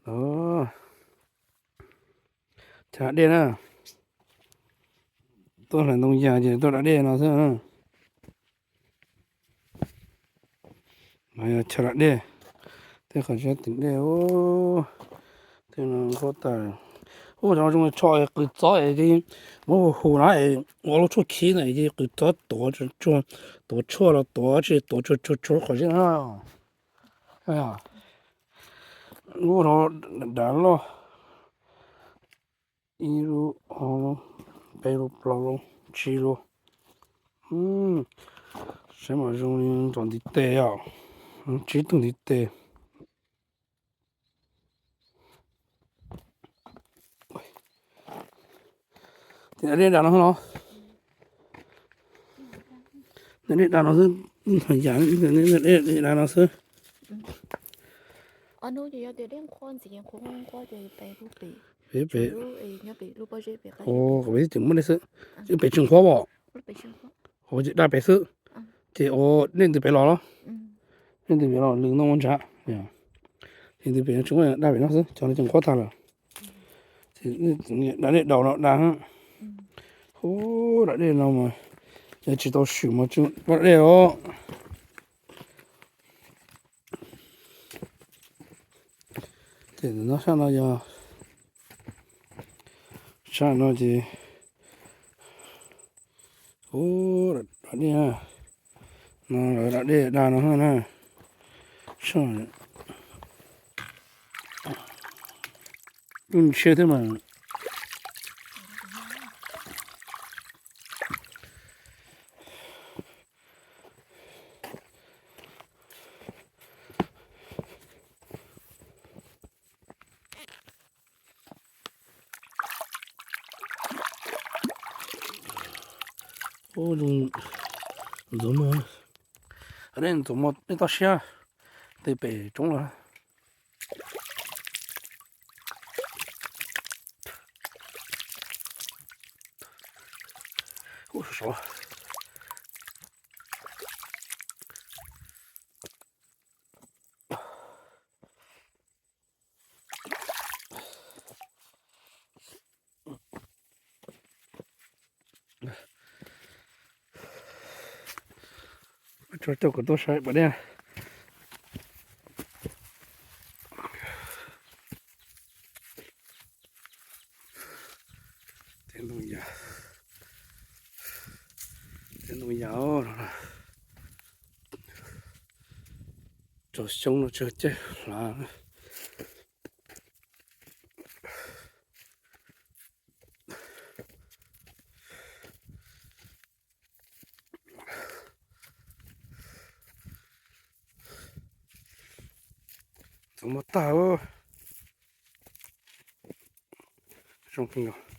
Chaw da dej na, tuaj hlais ntoo yas ces tuaj da dej no xwb. No yog chaw da dej, tej qhov tseem tim dej, tej no nqhuab tag. Ub, cov no zoo li tsho qws txob es muab hu hu na es ua lub tshuaj khib na es qws txob tuav, tuav tshuaj los tuav tsis tuav tsuag tsuag qhov zeb no. Ub, dav loj, ib lub, ob lub, peb lub, plaub lub, tsib lub. Saib mas zoo li ntov ntiv tes os, tsib tug ntiv tes. Dej dav no los, dej dav no xwb, yam dej dav no xwb. Pem, pem, pem tseem nqhuab os, pem tseem nqhuab os, ces da pem xwb, ces ua dej ntws pem los los, dej ntws pem los lwm ntoo ua ntshav, dej ntws pem tseem da pem no xwb, cov no tseem nqhuab tag lawm. Da dej daus no da. Ub, da dej no mas yog tsis tau swm mas tsis da dej os. Ces no sab no yog, sab no ces, ub, da dej no, lawv da dej da no na. Lub ntshiab thiab mas. Ub, ntxuav mog, nej ntxuav mog nej toj siab, tej pem tsoob lawm. Ub, sov sov. Tso coj kuv tuaj saib pas dej. Tej ntoo yas, tej ntoo yas, tso xyoob no tsawg caij hlav. Txoov mog tag. Zoo kawg nkaus.